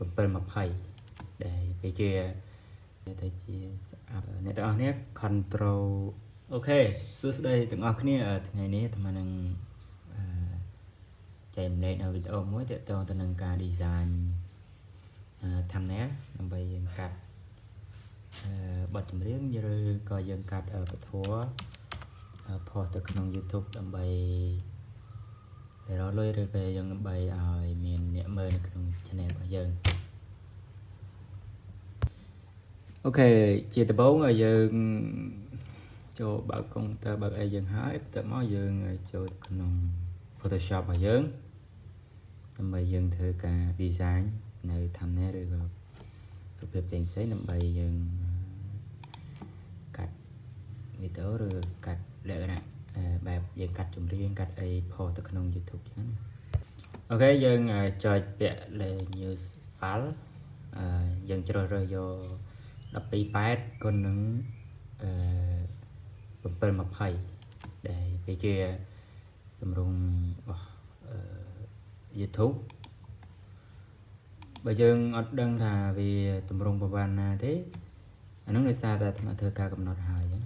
720ដែលវាជាទៅជាស្អាប់អ្នកទាំងអស់គ្នា control OK សួស្តីទាំងអស់គ្នាថ្ងៃនេះអាត្មានឹងអឺចែករំលែកនៅវីដេអូមួយទាក់ទងទៅនឹងការ design thumbnail ដើម្បីយើងកាត់អឺបទចម្រៀងឬក៏យើងកាត់ពធផុសទៅក្នុង YouTube ដើម្បីរកលុយឬក៏យើងដើម្បីឲ្យមានអ្នកមើលនៅក្នុង channel របស់យើង។ OK ជាដំបូងឲ្យយើងចូលបើកកុំព្យូទ័របើកអីយើងហើយបន្ទាប់មកយើងចូលទៅក្នុង Photoshop របស់យើងដើម្បីយើងធ្វើការ design នៅ thumbnail ឬក៏រូបភាពផ្សេងៗដើម្បីយើងកាត់វីដេអូឬកាត់លក្ខណៈបែបយើងកាត់ចម្រៀងកាត់អីផុសទៅក្នុង YouTube ចឹងណាOK យើងចុចពាក្យលើ new file យើងជ្រើសរើសយក12.8គុណនឹងអឺ720ដែលវាជាទម្រង់របស់អឺ YouTube។ បើយើងអត់ដឹងថាវាទម្រង់ប្រហែលណាទេអានោះដោយសារតែអាត្មាធ្វើការកំណត់ហើយណា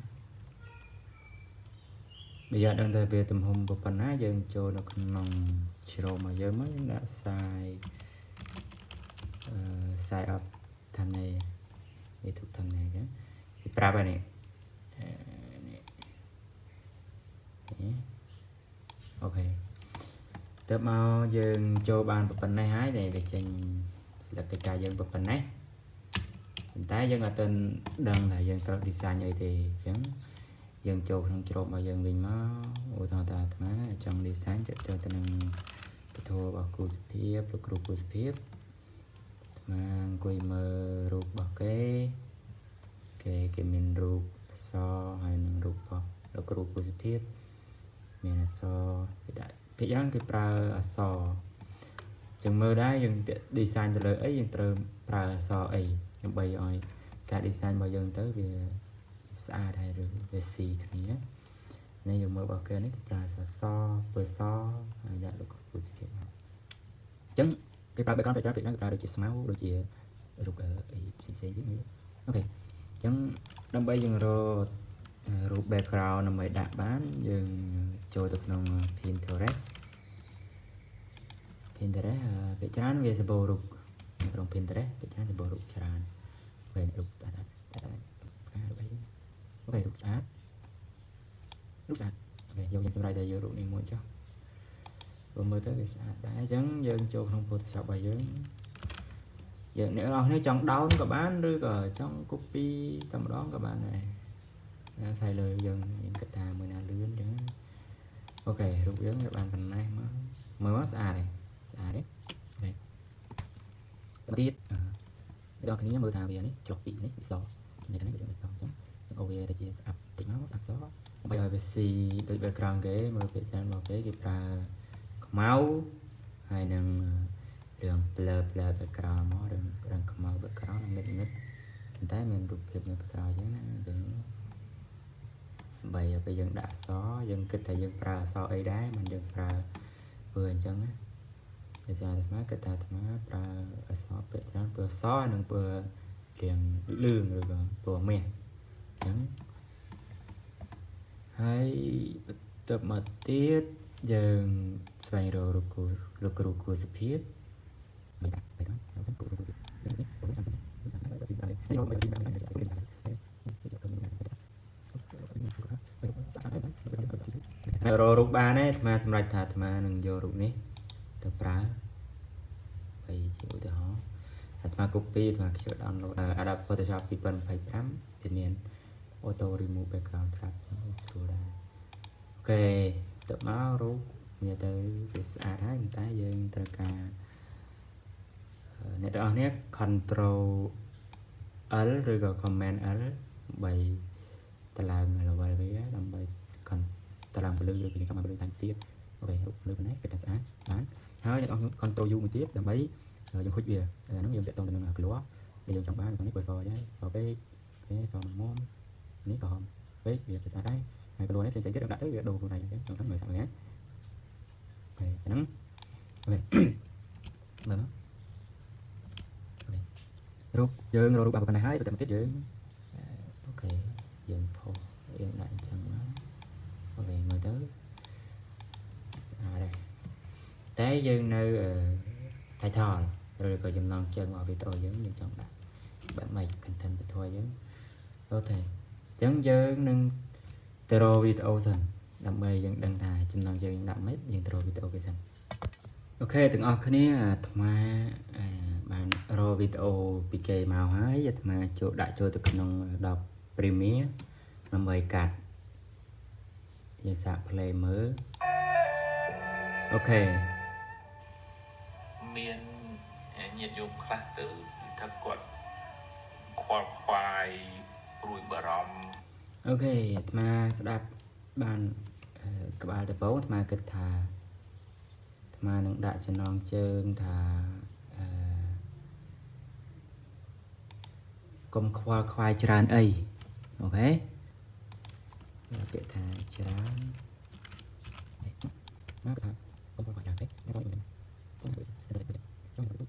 បើយើងអត់ដឹងថាវាទំហំប៉ុណ្ណាយើងចូលនៅក្នុង Chrome របស់យើងមកយើងដាក់ size អឺ size of thumbnail YouTube thumbnail ចឹងគេប្រាប់ហើយនេះនេះនេះOK ទៅមកយើងចូលបានប៉ុណ្ណេះហើយដែលវាចេញស្លឹកកិច្ចការយើងប៉ុណ្ណេះប៉ុន្តែយើងអត់ទាន់ដឹងថាយើងត្រូវ design អីទេ។អញ្ចឹងយើងចូលក្នុងជ្រោបរបស់យើងវិញមកឧទាហរណ៍ថាអាត្មាចង់ design ទៅទៅនឹងពធរបស់គ្រូសុភាពលោកគ្រូគ្រូសុភាពអាត្មាអង្គុយមើលរូបរបស់គេគេគេមានរូបអក្សរហើយនឹងរូបរបស់លោកគ្រូគ្រូសុភាពមានអក្សរគេដាក់ភាគច្រើនគេប្រើអក្សរចឹងមើលដែរយើង design ទៅលើអីយើងត្រូវប្រើអក្សរអីដើម្បីឲ្យការ design របស់យើងទៅវាស្អាតហើយឬវាស៊ីគ្នានេះយើងមើលរបស់គេនេះគេប្រើអក្សរសពណ៌សហើយដាក់លោកគ្រូសុភាពមកអញ្ចឹងគេប្រើ background ទៅច្រើនពេលហ្នឹងគេប្រើដូចជាស្មៅដូចជារូបអីផ្សេងផ្សេងទៀតមើល OK អញ្ចឹងដើម្បីយើងរករូប background ដើម្បីដាក់បានយើងចូលទៅក្នុង Pinterest។ Pinterest ភាគច្រើនវាសម្បូររូបនៅក្នុង Pinterest ភាគច្រើនសម្បូររូបច្រើនពេលរូបតាតាតាផ្ការូបអី OK រូបស្អាតរូបស្អាត OK យកយើងសម្រាប់តែយករូបនេះមួយចុះបើមើលទៅវាស្អាតដែរអញ្ចឹងយើងចូលក្នុង Photoshop របស់យើងយើងអ្នកនរគ្នាចង់ down ក៏បានឬក៏ចង់ copy តែម្ដងក៏បានដែរអាស្រ័យលើយើងយើងគិតថាមួយណាលឿនអញ្ចឹង។ OK រូបយើងវាបានប៉ុណ្ណេះមកមើលមកស្អាតទេស្អាតទេ OK ទៀតអ្នកនរគ្នាមើលថាវានេះឆ្លុះពីនេះវាសនេះនេះយើងបន្តអញ្ចឹងយើងអូវាទៅជាស្អាតតិចមកស្អាតសដើម្បីឲ្យវាស៊ីដូច background គេមើលភាគច្រើនមកគេគេប្រើខ្មៅហើយនឹងរឿង blur blur background មករឿងរឿងខ្មៅ background ងឹតងឹតប៉ុន្តែមានរូបភាពនៅក្រោយអញ្ចឹងណាអញ្ចឹងដើម្បីឲ្យពេលយើងដាក់អក្សរយើងគិតថាយើងប្រើអក្សរអីដែរមិនយើងប្រើធ្វើអញ្ចឹងណាដោយសារអាត្មាគិតថាអាត្មាប្រើអក្សរពាក្យច្រើនពណ៌សនិងពណ៌រាងលឿងឬក៏ពណ៌មាសអញ្ចឹងហើយបន្ទាប់មកទៀតយើងស្វែងរករូបគ្រូលោកគ្រូគ្រូសុភាពមិនដាក់ទៅទៅគ្រូគ្រូនេះរករូបបានទេអាត្មាសម្រេចថាអាត្មានឹងយករូបនេះទៅប្រើបីជាឧទាហរណ៍អាត្មា copy អាត្មាខ្ជិល download Adobe Photoshop 2025វាមាន auto remove background ស្រាប់ស្រួលដែរ។ OK ទៅមករូបវាទៅវាស្អាតហើយប៉ុន្តែយើងត្រូវការអ្នកទាំងអស់គ្នា control L ឬក៏ command L ដើម្បីតម្លើង level វាដើម្បីតម្លើងពលឺឬគេចង់បានពលឺតាមទៀត។ OK រូបពលឺប៉ុណ្ណេះគេថាស្អាតបានហើយអ្នកទាំងអស់ control U មួយទៀតដើម្បីយើងហុចវាហ្នឹងយើងតាក់ទងទៅនឹង color ដែលយើងចង់បាននេះពណ៌សអញ្ចឹងសពេក OK សមុំនេះក្រហមពេកវាស្អាតដែរហើយ color នេះផ្សេងៗទៀតយើងដាក់ទៅវាដូរខ្លួនឯងអញ្ចឹងចង់មើលថាមើល OK ហ្នឹង OK មើលមក រូបយើងរករូបបានប៉ុណ្ណេះហើយបន្តមកទៀតយើង OK យើងផុសយើងដាក់អញ្ចឹងមក OK មើលទៅស្អាតហើយតែយើងនៅ title ឬក៏ចំណងជើងរបស់វីដេអូយើងយើងចង់ដាក់បែបម៉េច content ពធយើង OK អញ្ចឹងយើងនឹងទៅរកវីដេអូសិនដើម្បីយើងដឹងថាចំណងជើងដាក់ម៉េចយើងទៅរកវីដេអូគេសិន OK ទាំងអស់គ្នាអាត្មាបានរកវីដេអូពីគេមកហើយអាត្មាចូលដាក់ចូលទៅក្នុង Adobe Premiere ដើម្បីកាត់យើងសាក play មើល OK មានញាតិញោមខ្លះទៅថាគាត់ខ្វល់ខ្វាយព្រួយបារម្ភ OK អាត្មាស្ដាប់បានក្បាលដំបូងអាត្មាគិតថាអាត្មានឹងដាក់ចំណងជើងថាអឺកុំខ្វល់ខ្វាយច្រើនអី OK ពាក្យថាច្រើនមកថាកុំខ្វល់ខ្វាយច្រើនពេកសូមសូមសូមសូមសូមសូម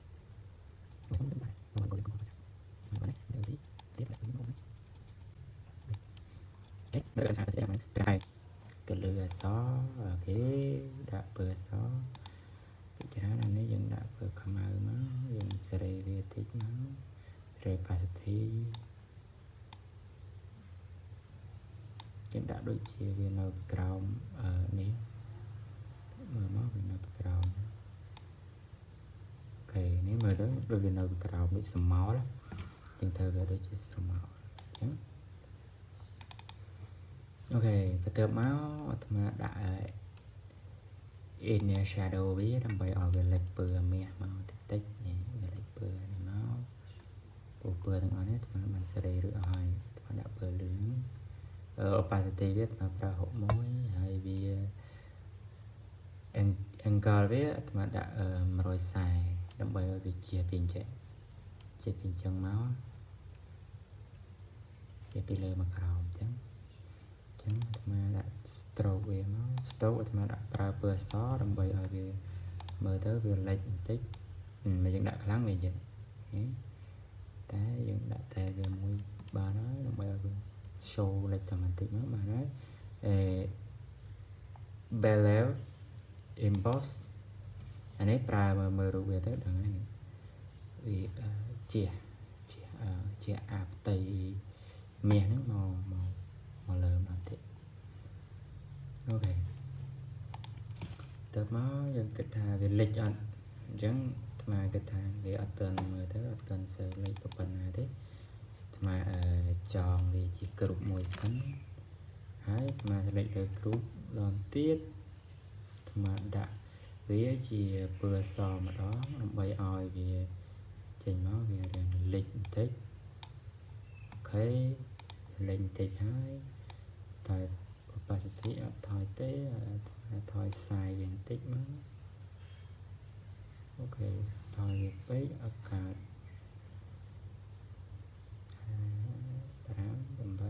កុំខ្វល់ខ្វាយបានទេទៀតទៀត មើលស្អាតស្អាតតែទៅលើអក្សរ OK ដាក់ពណ៌អក្សរពីច្រើនអានេះយើងដាក់ពណ៌ខ្មៅមកយើងសេរីវាតិចមកសេរី opacity យើងដាក់ដូចជាវានៅពីក្រោមនេះមើលមកវានៅពីក្រោម OK នេះមើលទៅដូចវានៅពីក្រោមដូចស្រមោលយើងធ្វើវាដូចជាស្រមោលអញ្ចឹង OK បន្ទាប់មកអាត្មាដាក់ inner shadow វាដើម្បីឲ្យវាលេចពណ៌មាសមកតិចតិចនេះវាលេចពណ៌នេះមកពណ៌ពណ៌ទាំងអស់នេះអាត្មាបានសេរីរួចអស់ហើយអាត្មាដាក់ពណ៌លឿង opacity វាអាត្មាប្រើ61ហើយវា angle វាអាត្មាដាក់140ដើម្បីឲ្យវាជាពីអញ្ចឹងជាពីអញ្ចឹងមកជាពីលើមកក្រោមអញ្ចឹងចឹងអាត្មាដាក់ stroke វាមក stroke អាត្មាដាក់ប្រើពណ៌អសដើម្បីឲ្យវាមើលទៅវាលេចបន្តិចមិនយើងដាក់ខ្លាំងវាអញ្ចឹងតែយើងដាក់តែវាមួយបានហើយដើម្បីឲ្យវា show លេចតែបន្តិចមកបានហើយអេ bevel emboss អានេះប្រើមើលមើលរូបវាទៅដឹងហើយនេះវាជាជាជាអាផ្ទៃមាសហ្នឹងមកមកមកលើមកតិច OK ទៅមកយើងគិតថាវាលិចអត់អញ្ចឹងអាត្មាគិតថាវាអត់ទាន់មើលទៅអត់ទាន់សូវលិចប៉ុណ្ណាទេអាត្មាចងវាជាគ្រប់មួយសិនហើយអាត្មាលិចលើគ្រប់ដងទៀតអាត្មាដាក់វាជាពណ៌សម្ដងដើម្បីឲ្យវាចេញមកវារាងលិចបន្តិច OK លិចបន្តិចហើយតែ opacity អត់ថយទេថយ size វាបន្តិចមក OK ថយវាពេកអត់កើត5 8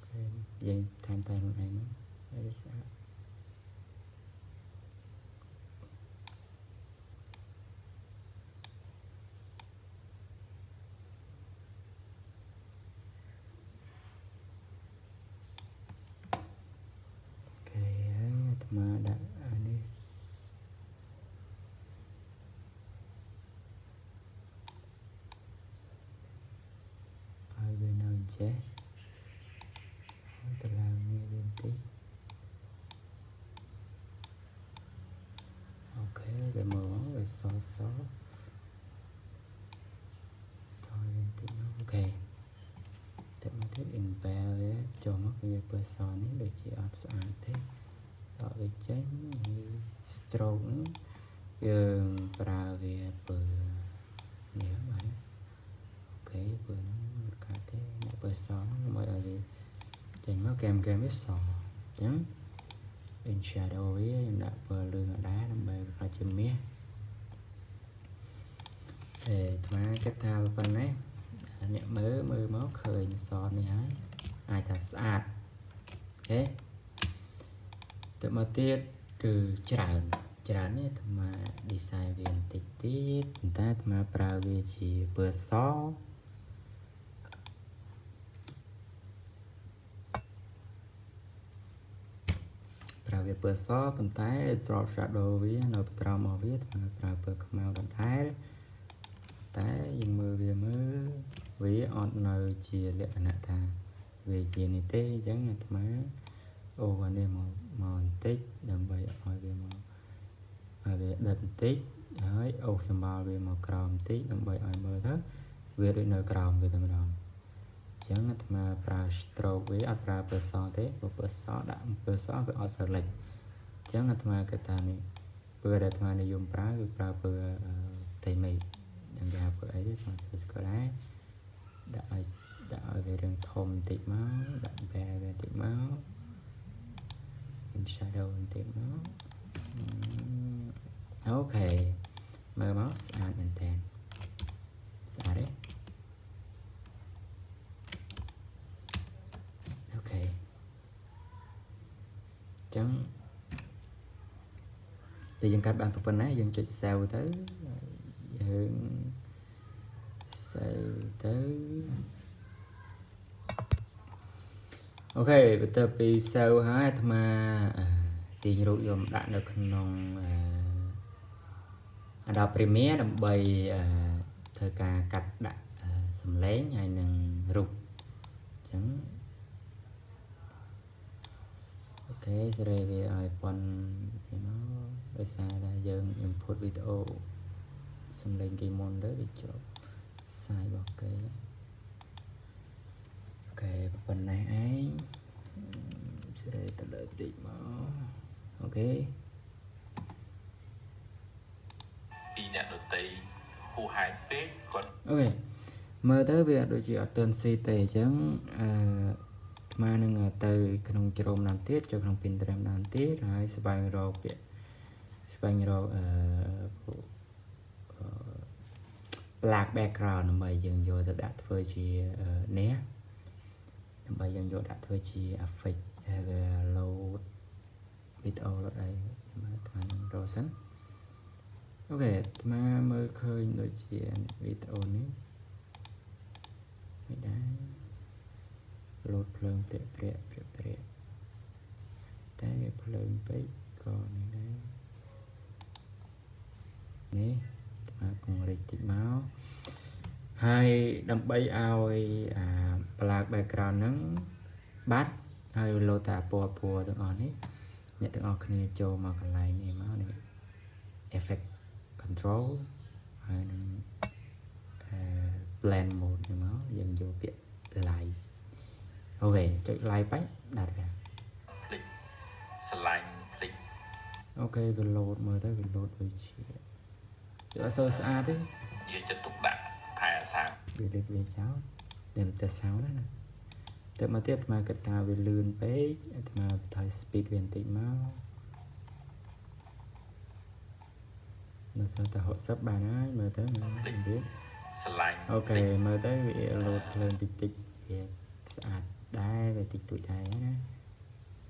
OK យើងថែមតែខ្លួនឯងមកហើយវាស្អាត OK ហើយអាត្មាដាក់អានេះឲ្យវានៅចេះហើយទៅឡើងនេះវាបន្តិច OK វាមើលមកវាសសថយវាបន្តិចមក OK តែមកទៀត bevel វាចូលមកវាពណ៌សនេះដូចជាអត់ស្អាតទេដកវាចេញហើយ stroke ហ្នឹងយើងប្រើវាពណ៌នេះបាទ OK ពណ៌ហ្នឹងអត់កើតទេអ្នកពណ៌សហ្នឹងដើម្បីឲ្យវាចេញមកកែមកែមវាសអញ្ចឹង in shadow វាយើងដាក់ពណ៌លឿងអដែរដើម្បីវាក្លាយជាមាសអេអាត្មាគិតថាប៉ុណ្ណេះអ្នកមើលមើលមកឃើញសនេះហើយអាចថាស្អាត OK ទៅមកទៀតគឺច្រើន ច្រើននេះអាត្មា design វាបន្តិចទៀតប៉ុន្តែអាត្មាប្រើវាជាពណ៌សប្រើវាពណ៌សប៉ុន្តែ drop shadow វានៅពីក្រោមរបស់វាអាត្មាប្រើពណ៌ខ្មៅដដែលតែយើងមើលវាមើលវាអត់នៅជាលក្ខណៈថាវាជានេះទេអញ្ចឹងអាត្មាអូអានេះមកមកបន្តិចដើម្បីឲ្យវាមកឲ្យវាដិតបន្តិចហើយអូសសម្បាលវាមកក្រោមបន្តិចដើម្បីឲ្យមើលទៅវាដូចនៅក្រោមវាតែម្ដងអញ្ចឹងអាត្មាប្រើ stroke វាអត់ប្រើពណ៌សទេព្រោះពណ៌សដាក់ពណ៌សវាអត់ស្រលេចអញ្ចឹងអាត្មាគិតថានេះពណ៌ដែលអាត្មានិយមប្រើគឺប្រើពណ៌ផ្ទៃមេឃយ៉ាងគេហៅពណ៌អីទេអាត្មាធ្វើស្គាល់ដែរដាក់ឲ្យដាក់ឲ្យវារឿងធំបន្តិចមកដាក់បែរវាបន្តិចមកមាន shadow បន្តិចមក OK មើលមកស្អាតមែនតើស្អាតទេ OK អញ្ចឹងពេលយើងកាត់បានប៉ុណ្ណេះយើងចុច save ទៅយើង save ទៅ OK បន្ទាប់ពី save ហើយអាត្មាទាញរូបយកមកដាក់នៅក្នុង Adobe Premiere ដើម្បីធ្វើការកាត់ដាក់សំឡេងហើយនឹងរូបអញ្ចឹង OK សេរីវាឲ្យប៉ុននេះមកដោយសារតែយើង input វីដេអូសំឡេងគេមុនទៅវាជាប់ size របស់គេ OK ប៉ុណ្ណេះឯងសេរីទៅលើតិចមក OK ពីអ្នកដតីហួសហេតុពេកគាត់ OK មើលទៅវាដូចជាអត់ទាន់ស៊ីទេអញ្ចឹងអឺអាត្មានឹងទៅក្នុង Chrome ម្ដងទៀតចូលក្នុង Pinterest ម្ដងទៀតហើយស្វែងរកពាក្យស្វែងរកអឺពួកអឺ black background ដើម្បីយើងយកទៅដាក់ធ្វើជានេះដើម្បីយើងយកដាក់ធ្វើជា effect ហើយវា load វីដេអូ load អីមើលអាត្មានឹងរកសិន OK អាត្មាមើលឃើញដូចជាវីដេអូនេះមិនដែរលោតភ្លើងព្រាក់ព្រាក់ព្រាក់ព្រាក់តែវាភ្លើងពេកក៏នេះដែរនេះអាត្មាពង្រីកតិចមកហើយដើម្បីឲ្យអា black background ហ្នឹងបាត់ហើយលោតតែពណ៌ពណ៌ទាំងអស់នេះអ្នកទាំងអស់គ្នាចូលមកកន្លែងនេះមកនេះ effect control ហើយនឹងអឺ blend mode នេះមកយើងយកពាក្យ light OK ចុច light បាច់ដាច់វា ភ្លេចស្រឡាញ់ភ្លេច OK វា load មើលទៅវា load ដូចជាវាអត់សូវស្អាតទេ យកចិត្តទុកដាក់ថែរក្សា វាលេបវាចោលតែតែសោណាណាទៅមកទៀតអាត្មាគិតថាវាលឿនពេកអាត្មាបន្ថយ speed វាបន្តិចមកនៅសល់តែ60បានហើយមើលទៅមើលទៀត ស្រឡាញ់ OK មើលទៅវាលោតភ្លើងតិចតិចវាស្អាតដែរវាតិចតួចដែរណា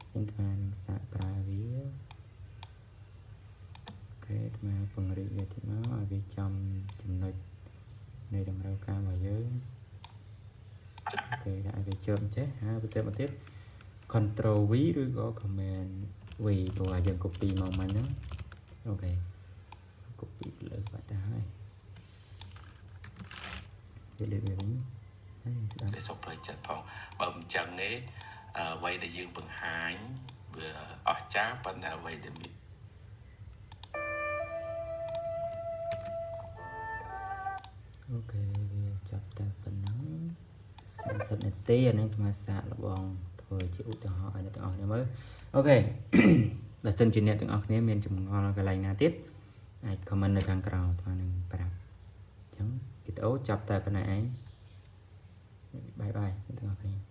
ខ្ញុំអាត្មានឹងសាកប្រើវា OK អាត្មាពង្រីកវាតិចមកឲ្យវាចំចំណុចនៃតម្រូវការរបស់យើង OK ដាក់ឲ្យវាជាប់អញ្ចេះហើយបន្ទាប់មកទៀត Control V ឬក៏ Command V ព្រោះឲ្យយើង copy មកមិញហ្នឹង OK copy ពីលើបាត់ទៅហើយវាលើវាវិញហើយស្ដាប់ ដែលសុខផ្លូវចិត្តផងបើមិនចឹងទេអ្វីដែលយើងបង្ហាញវាអស្ចារ្យប៉ុន្តែអ្វីដែលមាន OK វាចាប់តែប៉ុណ្ណឹង30នាទីអានេះអាត្មាសាកល្បងធ្វើជាឧទាហរណ៍ឲ្យអ្នកទាំងអស់គ្នាមើល OK បើសិនជាអ្នកទាំងអស់គ្នាមានចម្ងល់កន្លែងណាទៀតអាច comment នៅខាងក្រោមអាត្មានឹងប្រាប់អញ្ចឹងវីដេអូចាប់តែប៉ុណ្ណេះឯង bye bye អ្នកទាំងអស់គ្នា។